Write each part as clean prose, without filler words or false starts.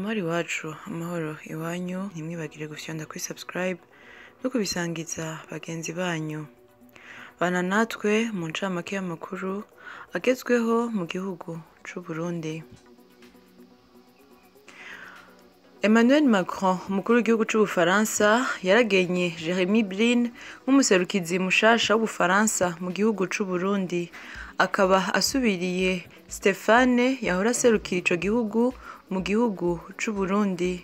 Amahoro iwacu, amahoro iwanyu, ntimwibagire gufyonda kuri subscribe no kubisangiza bagenzi banyu. Bana natwe mu ncamake y'amakuru agezweho mu gihugu c'u Burundi. Emmanuel Macron, umukuru w'igihugu c'Ubufaransa, yaragenye Jeremy Blin nk'umuserukizi mushasha w'Ubufaransa mu gihugu c'u Burundi. Akaba asubiriye Stephane yahora aserukira ico gihugu mu gihugu c'u Burundi.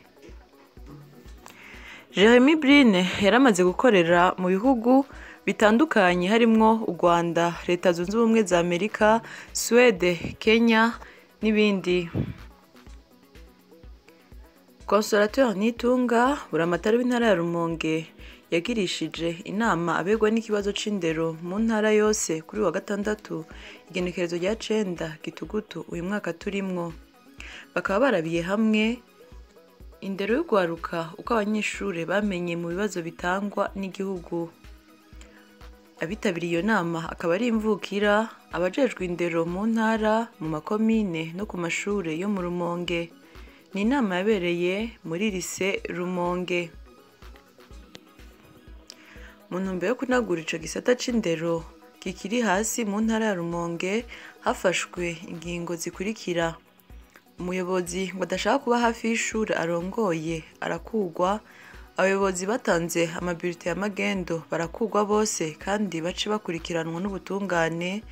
Jeremy Blin yaramaze gukorera mu bihugu bitandukanye harimwo u Rwanda, Leta Zunze Ubumwe za Amerika, Suède, Kenya n'ibindi. Consolateur Nitunga, buramatari w'intara ya Rumonge, yagirishije inama abegwa n'ikibazo c'indero mu ntara yose kuri wa gatandatu igenekerezo rya 9 Gitugutu uyu mwaka turimwo. Bakaba barabiye hamwe indero y'urwaruka, uko abanyeshure bamenye mu bibazo bitangwa n'igihugu. Abitabiriye iyo nama akaba ari imvukira, abajejwe indero mu ntara, mu makomine no ku mashure yo mu Rumonge. Ni inama yabereye muri Lycée Rumonge. Mu ntumbero yo kunagura ico gisata c'indero kikiri hasi mu ntara ya Rumonge, hafashwe ingingo zikurikira: umuyobozi ngo adashaka kuba hafi y'ishure arongoye arakurwa, abayobozi batanze amabulletin ya magendo barakurwa bose kandi bace bakurikiranwa n'ubutungane,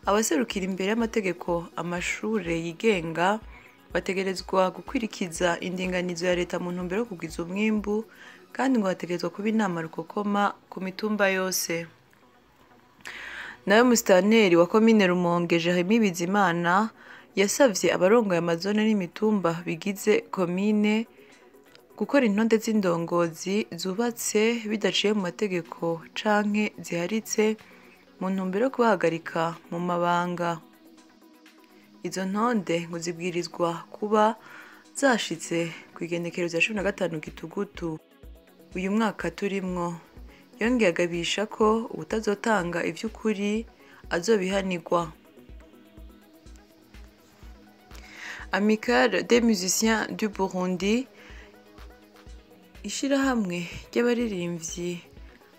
abaserukira imbere y'amategeko amashure yigenga bategerezwa gukwirikiza indinganizo ya leta mu ntumbero yo kugwiza umwimbu, kandi ngo hategerezwa kuba inama rukokoma ku mitumba yose. Nawe musitanteri wa komine Rumonge Jeremy Bizimana yasavye abarongoye amazone n'imitumba bigize komine gukora intonde z'indongozi zubatse bidaciye mu mategeko canke ziharitse mu ntumbero yo kubahagarika mu mabanga. Izo ntonde ngo zibwirizwa kuba zashitse kw'igenekerezo rya 15 Gitugutu uyu mwaka turimwo. Yongeye agabisha ko uwutazotanga ivy'ukuri azobihanirwa. Amicale des Musiciens du Burundi, ishirahamwe ry'abaririmvyi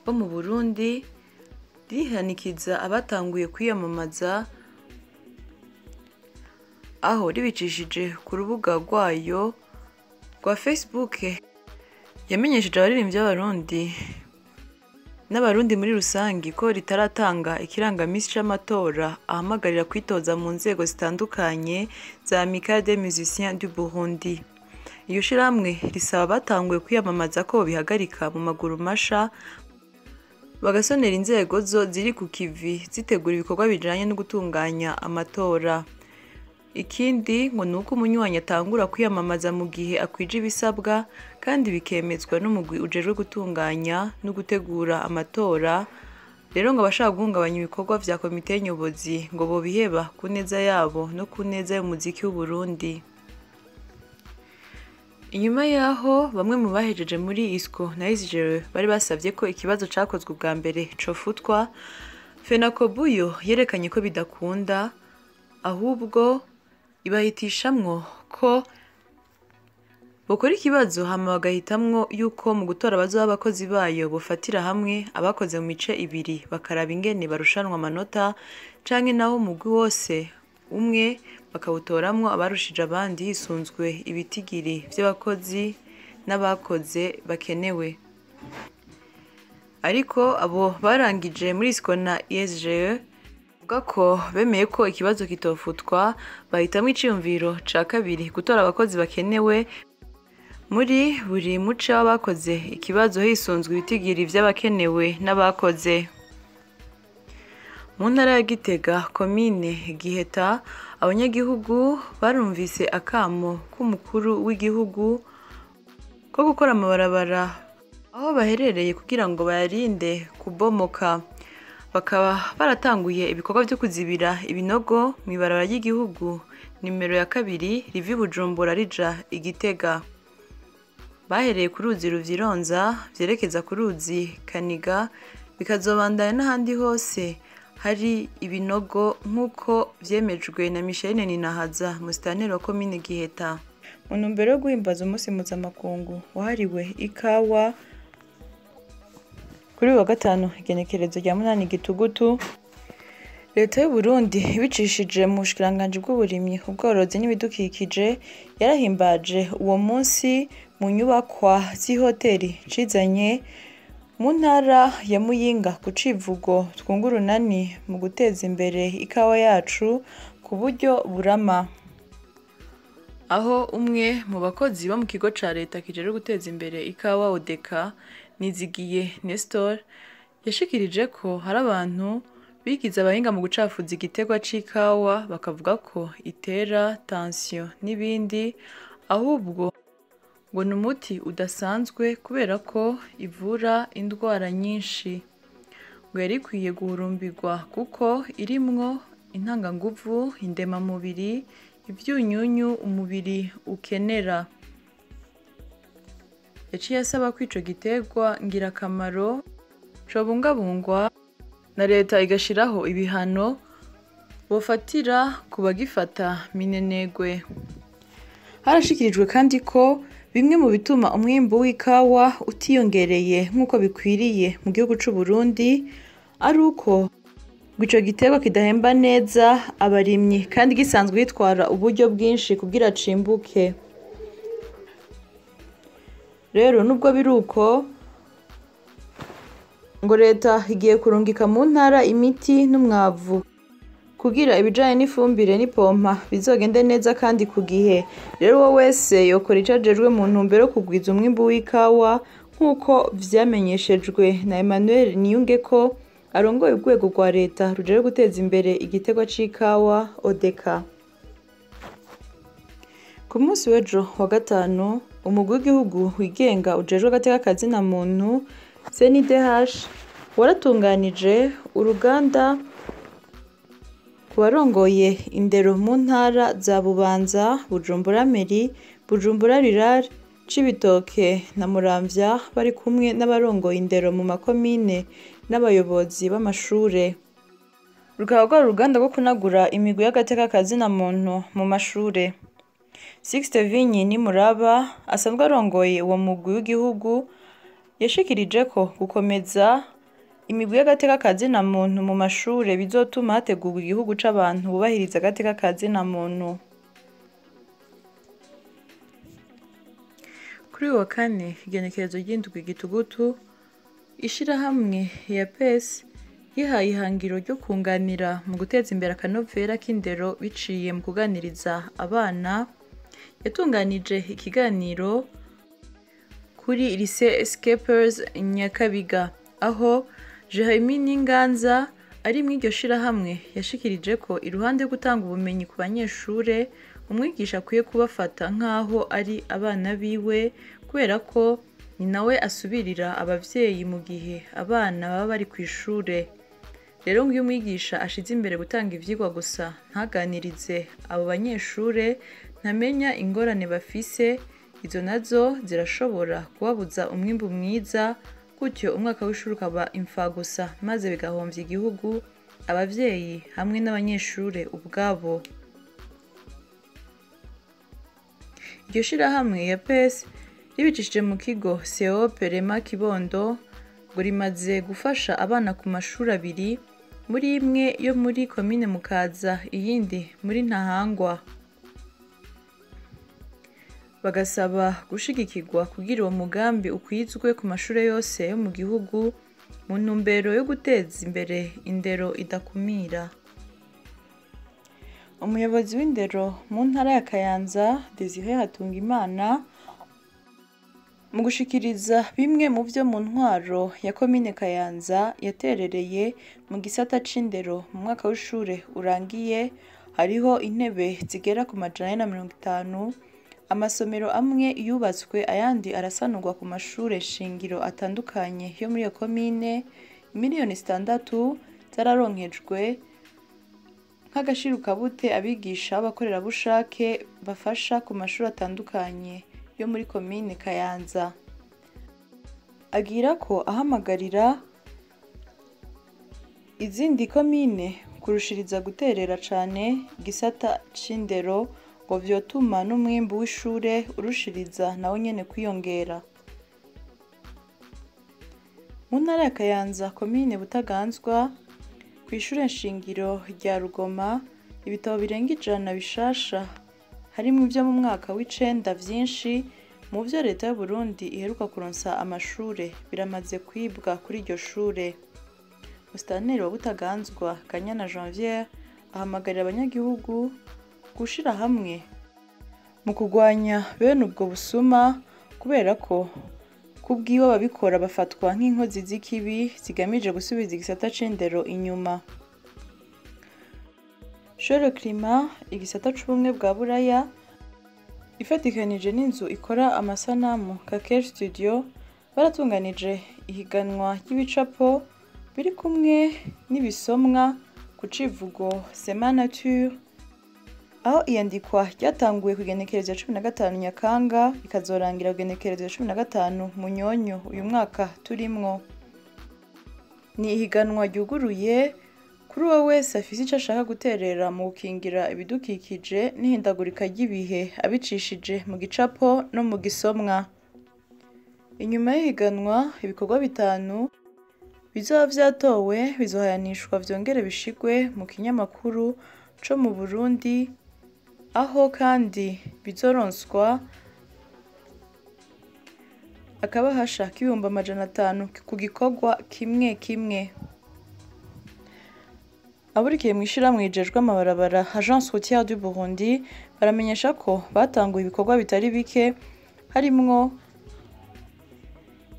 bo mu Burundi, rihanikiza abatanguye kwiyamamaza aho ribicishije ku rubuga rwayo rwa Facebook. Yamenyesheje abaririmbyi b'Abarundi n'Abarundi muri rusangi ko ritaratanga ikirangamisi c'amatora ahamagarira kwitoza mu nzego zitandukanye za Amicale des Musiciens du Burundi. Iyo shirahamwe risaba abatanguye kwiyamamaza ko bobihagarika mu maguru masha, bagasonera inzego zo ziri ku kivi zitegura ibikorwa bijanye no gutunganya amatora. Ikindi ngo nuko umunywanyi atangura kwiyamamaza mu gihe akwije ibisabwa kandi bikemezwa n'umugwi ujejwe gutunganya no gutegura amatora. Rero ngo abashaka guhungabanya ibikorwa vya komite nyobozi ngo bobiheba ku neza yabo no ku neza y'umuziki w'Uburundi. Inyuma yaho bamwe mu bahejeje muri ISCO na ISGE bari basavye ko ikibazo cakozwe ubwa mbere cofutwa, Fenakobuyo yerekanye ko bidakunda, ahubwo ibahitishamwo ko bokora ikibazo hama bagahitamwo yuko mu gutora abazoba abakozi bayo bofatira hamwe abakoze mu mice ibiri bakaraba ingene barushanwa amanota, canke naho umugwi wose umwe bakawutoramwo abarushije abandi hisunzwe ibitigiri vy'abakozi n'abakoze bakenewe. Ariko abo barangije muri ISCO na ISGE bavuga ko bemeye ko ikibazo kitofutwa, bahitamwo iciyumviro ca kabiri, gutora abakozi bakenewe muri buri muce w'abakoze ikibazo hisunzwe ibitigiri vy'abakenewe n'abakoze. Mu ntara ya Gitega, komine Giheta, abanyagihugu barumvise akamo k'umukuru w'igihugu ko gukora amabarabara aho baherereye kugira ngo bayarinde kubomoka. Bakaba baratanguye ibikorwa vyo kuzibira ibinogo mw'ibarabara ry'igihugu nimero ya 2 riva i Bujumbura rija i Gitega. Bahereye ku ruzi Ruvyironza vyerekeza ku ruzi Kaniga, bikazobandanya n'ahandi hose hari ibinogo nk'uko vyemejwe na Micheline Ninahaza, musitanteri wa komine Giheta. Mu ntumbero yo guhimbaza umunsi mpuzamakungu wahariwe ikawa, kuri uyu wa gatanu igenekerezo rya 8 Gitugutu, Leta y'Uburundi ibicishije mu bushikiranganji bw'uburimyi, ubworozi n'ibidukikije yarahimbaje uwo munsi mu nyubakwa z'ihoteri cizanye mu ntara ya Muyinga ku civugo "Twunge urunani mu guteza imbere ikawa yacu ku buryo burama", aho umwe mu bakozi bo mu kigo ca leta kijejwe guteza imbere ikawa ODECA, Nizigiye Nestor, yashikirije ko hari abantu bigize abahinga mu gucafuza igiterwa c'ikawa bakavuga ko itera tansiyo n'ibindi, ahubwo ngo ni umuti udasanzwe kubera ko ivura indwara nyinshi. Ngo yari ikwiye guhurumbirwa kuko irimwo intanganguvu, indemamubiri, ivyunyunyu umubiri ukenera. Yaciye asaba ko ico giterwa ngirakamaro cobungabungwa na leta igashiraho ibihano bofatira ku bagifata minenegwe. Harashikirijwe kandi ko bimwe mu bituma umwimbu w'ikawa utiyongereye nk'uko bikwiriye mu gihugu c'Uburundi ari uko ico giterwa kidahemba neza abarimyi kandi gisanzwe gitwara uburyo bwinshi kugira cimbuke. Rero nubwo biri uko, ngo leta igiye kurungika mu ntara imiti n'umwavu kugira ibijanye n'ifumbire n'ipompa bizogende neza kandi ku gihe. Rero uwo wese yokora ico ajejwe mu ntumbero yo kugwiza umwimbu w'ikawa nk'uko vyamenyeshejwe na Emmanuel Niyungeko arongoye urwego rwa leta rujejwe guteza imbere igiterwa c'ikawa ODECA. Ku munsi w'ejo wa gatanu, umugwi w'igihugu wigenga ujejwe agateka kazina muntu CNIDH waratunganije uruganda ku barongoye indero mu ntara za Bubanza, Bujumbura Mairie, Bujumbura Rural, Cibitoke na Muramvya bari kumwe n'abarongoye indero mu makomine n'abayobozi b'amashure. Rukaba rwari uruganda rwo kunagura imigwi y'agateka kazina muntu mu mashure. Sixte Vinyi Nimuraba asanzwe arongoye uwo mugwi w'igihugu yashikirije ko gukomeza imigwi y'agateka kazina muntu mu mashure bizotuma hategurwa igihugu c'abantu bubahiriza agateka kazina muntu. Kuri uyu wa kane igenekerezo ry'indwi Gitugutu, ishirahamwe ya PES yihaye ihangiro ryo kunganira mu guteza imbere akanovera k'indero biciye mu kuganiriza abana, yatunganije ikiganiro kuri Lycée Escapers Nyakabiga, aho Jeremy Ninganza ari mw'iryo shirahamwe yashikirije ko iruhande yo gutanga ubumenyi ku banyeshure, umwigisha akwiye kubafata nk'aho ari abana biwe kubera ko ni nawe asubirira abavyeyi mu gihe abana baba bari kw'ishure. Rero ngo iyo umwigisha ashize imbere gutanga ivyigwa gusa ntaganirize abo banyeshure, ntamenya ingorane bafise, izo nazo zirashobora kubabuza umwimbu mwiza, gutyo umwaka w'ishuri ukaba imfagusa maze bigahomvya igihugu, abavyeyi hamwe n'abanyeshure ubwabo. Iryo shirahamwe ya PES ribicishije mu kigo CEOP Rema Kibondo ngo rimaze gufasha abana ku mashuri abiri, muri imwe yo muri komine Mukaza iyindi muri Ntahangwa. Bagasaba gushigikirwa kugira uwo mugambi ukwizwe ku mashure yose yo mu gihugu mu ntumbero yo guteza imbere indero idakumira. Umuyobozi w'indero mu ntara ya Kayanza, Desire Hatungimana, mu gushikiriza bimwe mu vyo mu ntwaro ya komine Kayanza yaterereye mu gisata c'indero mu mwaka w'ishure urangiye, hariho intebe zigera ku 450, amasomero amwe yubatswe ayandi arasanurwa ku mashure shingiro atandukanye yo muri iyo komine, imiliyoni 6 zararonkejwe nk'agashirukabute abigisha b'abakorerabushake bafasha ku mashuri atandukanye yo muri komine Kayanza. Agira ko ahamagarira izindi komine kurushiriza guterera cane igisata c'indero ngo vyotuma n'umwimbu w'ishure urushiriza nawo nyene kwiyongera. Mu ntara ya Kayanza, komine Butaganzwa, kw'ishure nshingiro rya Rugoma, ibitabo birenga 100 bishasha harimwo ivyo mu mwaka w'icenda vyinshi mu vyo leta y'Uburundi iheruka kuronsa amashure biramaze kwibwa kuri iryo shure. Musitanteri wa Butaganzwa, Kanyana Janvière, ahamagarira abanyagihugu gushira hamwe mu kugwanya bene ubwo busuma kubera ko kubwiwe ababikora bafatwa nk'inkozi z'ikibi zigamije gusubiza igisata c'indero inyuma. Chez Climat, igisata c'ubumwe bwa Buraya, ifatikanije n'inzu ikora amasanamu Kakel Studio, baratunganije ihiganwa ry'ibicapo biri kumwe n'ibisomwa ku civugo C'est ma nature, aho iyandikwa ryatanguye kw'igenekerezo rya 15 Nyakanga rikazorangira kw'igenekerezo rya 15 Munyonyo uyu mwaka turimwo. Ni ihiganwa ryuguruye kuri uwo wese afise ico ashaka guterera mu gukingira ibidukikije n'ihindagurika ry'ibihe abicishije mu gicapo no mu gisomwa. Inyuma y'ihiganwa, ibikorwa 5 bizoba vyatowe bizohayanishwa vyongere bishigwe mu kinyamakuru co mu Burundi, aho kandi bizoronswa akabahasha k'500,000 ku gikorwa kimwe kimwe. Aburikiye mw'ishirahamwe rijejwe amabarabara Agence Routière du Burundi baramenyesha ko batanguye ibikorwa bitari bike, harimwo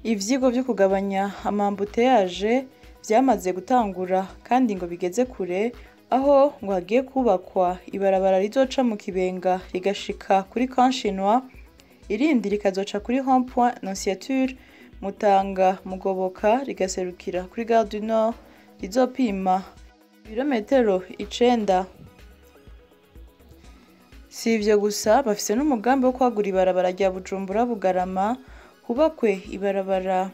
ivyigwa vyo kugabanya amambuteyaje vyamaze gutangura kandi ngo bigeze kure, aho ngo hagiye kubakwa ibarabara rizoca mu Kibenga rigashika kuri Camp Chinois, irindi rikazoca kuri Rond-Point Nonciature Mutanga Mugoboka rigaserukira kuri Gare du Nord, rizopima ibirometero 9. Si ivyo gusa, bafise n'umugambi wo kwagura ibarabara rya Bujumbura Bugarama, hubakwe ibarabara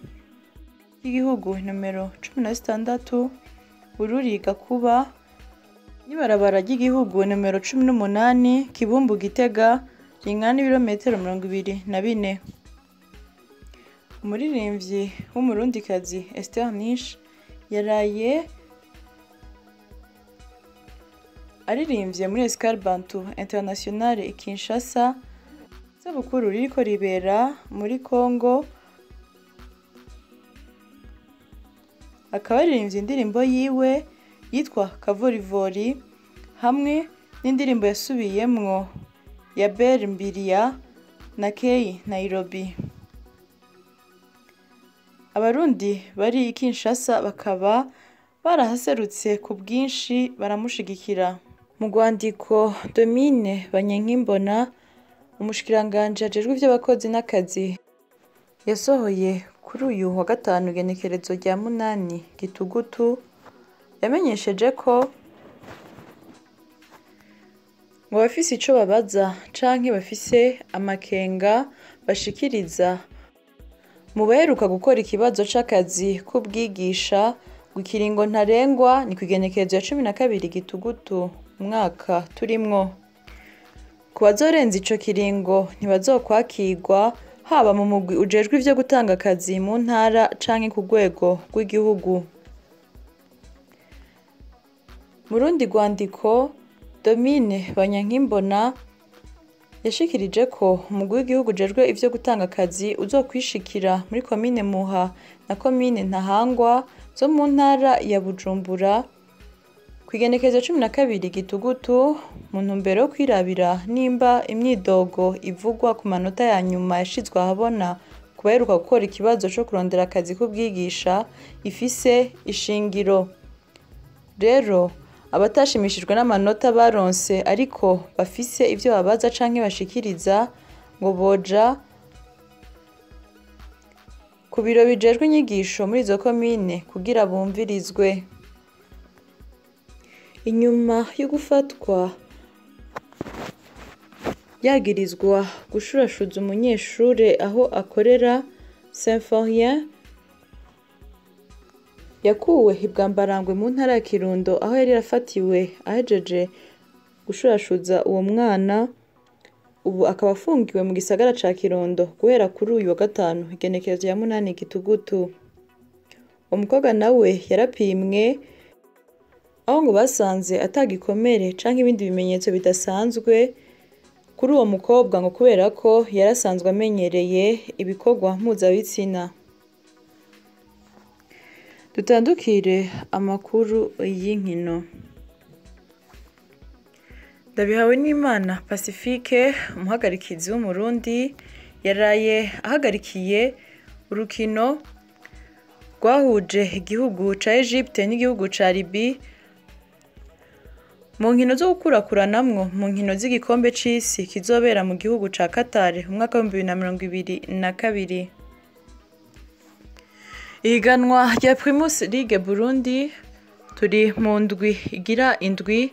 ry'igihugu nomero 16 Bururi Gakuba n'ibarabara ry'igihugu nomero 18 Kibumbu Gitega ringana n'ibirometero 24. Umuririmbyi w'umurundikazi Esther Nish yaraye aririmbye muri Escale Bantu Internationale i Kinshasa, isabukuru ririko ribera muri Congo, akaba yaririmbye indirimbo yiwe yitwa Kavorivori hamwe n'indirimbo yasubiyemwo ya Bel Mbiria na Kei Nairobi. Abarundi bari i Kinshasa bakaba barahaserutse ku bwinshi baramushigikira. Mu rwandiko Domine Banyankimbona, umushikiranganji ajejwe ivy'abakozi n'akazi, yasohoye kuri uyu wa gatanu igenekerezo rya 8 Gitugutu, yamenyesheje ko ngo abafise ico babaza canke bafise amakenga bashikiriza mu baheruka gukora ikibazo c'akazi k'ubwigisha, ngo ikiringo ntarengwa ni kw'igenekerezo ya 12 Gitugutu umwaka turimwo. Ku bazorenza ico kiringo ntibazokwakirwa, haba mu mugwi ujejwe ivyo gutanga akazi mu ntara canke ku rwego rw'igihugu. Mu rundi rwandiko, Domine Banyankimbona yashikirije ko umugwi w'igihugu ujejwe ivyo gutanga akazi uzokwishikira muri komine Muha na komine Ntahangwa zo mu ntara ya Bujumbura kw'igenekerezo 12 Gitugutu, mu ntumbero yo kwirabira nimba imyidogo ivugwa ku manota ya nyuma yashizwe ahabona ku baheruka gukora ikibazo co kurondera akazi k'ubwigisha ifise ishingiro. Rero abatashimishijwe n'amanota baronse ariko bafise ivyo babaza canke bashikiriza ngo boja ku biro bijejwe inyigisho muri izo komine kugira bumvirizwe. Inyuma yo gufatwa yagirizwa gushurashuza umunyeshure aho akorera, Symphorien yakuwe i Bwambarangwe mu ntara ya Kirundo, aho yari yarafatiwe ahejeje gushurashuza uwo mwana. Ubu akaba afungiwe mu gisagara ca Kirundo guhera kuri uyu wa gatanu igenekerezo rya 8 Gitugutu. Uwo mukobwa nawe yarapimwe, aho ngo basanze ata gikomere canke ibindi bimenyetso bidasanzwe kuri uwo mukobwa, ngo kubera ko yarasanzwe amenyereye ibikorwa mpuzabitsina. Dutandukire amakuru y'inkino. Ndabihawe n'Imana Pacifique, umuhagarikizi w'Umurundi, yaraye ahagarikiye urukino rwahuje igihugu ca Egypte n'igihugu ca Libye mu nkino zo gukurakuranamwo mu nkino z'igikombe c'isi kizobera mu gihugu ca Qatar mu mwaka w'2022. Ihiganwa rya Primus League Burundi turi mu ndwi igira indwi,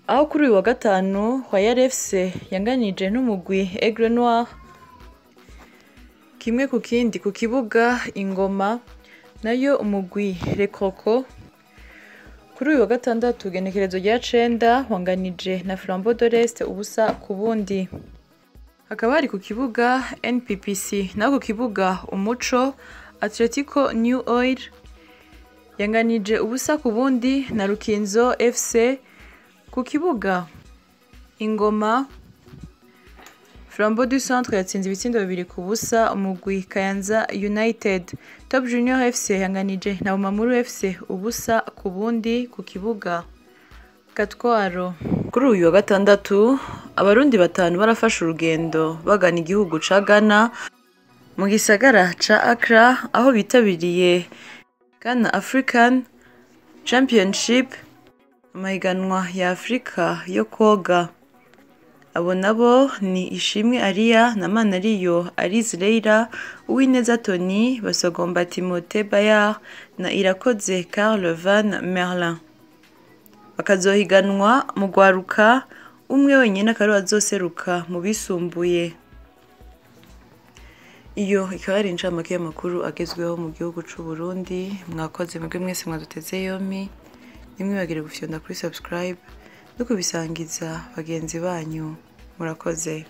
aho kuri uyu wa gatanu Royal FC yanganije n'umugwi Aigle Noir 1-1 ku kibuga Ingoma, nayo umugwi Lekoko kuri uyu wa gatandatu igenekerezo rya 9 wanganije na Flambeau de l'Est 0-0. Hakaba hari ku kibuga NPPC, naho ku kibuga Umuco Atletico New Oil yanganije 0-0 na Rukinzo FC. Ku kibuga Ingoma Flambeau du Centre yatsinze ibitsindo 2-0 umugwi Kayanza United. Top Junior FC yanganije na Bumamuru FC 0-0 ku kibuga Gatwaro. Kuri uyu wa gatandatu Abarundi 5 barafashe urugendo bagana igihugu ca Ghana mu gisagara ca Accra, aho bitabiriye Ghana African Championship, amahiganwa ya Afrika yo kwoga. Abo nabo ni Ishimwe Aria na Manariyo Alice Leila, Uwineza Tony, Basogomba Timothée Bayard na Irakoze Carl Van Merlin. Bakazohiganwa mu gwaruka, umwe wenyene akaba ariwe azoseruka mu bisumbuye. Iyo ikaba ari incamake y'amakuru agezweho mu gihugu c'u Burundi. Mwakoze mwebwe mwese mwaduteze yompi, ntimwibagire gufyonda kuri subscribe no kubisangiza bagenzi banyu. Murakoze.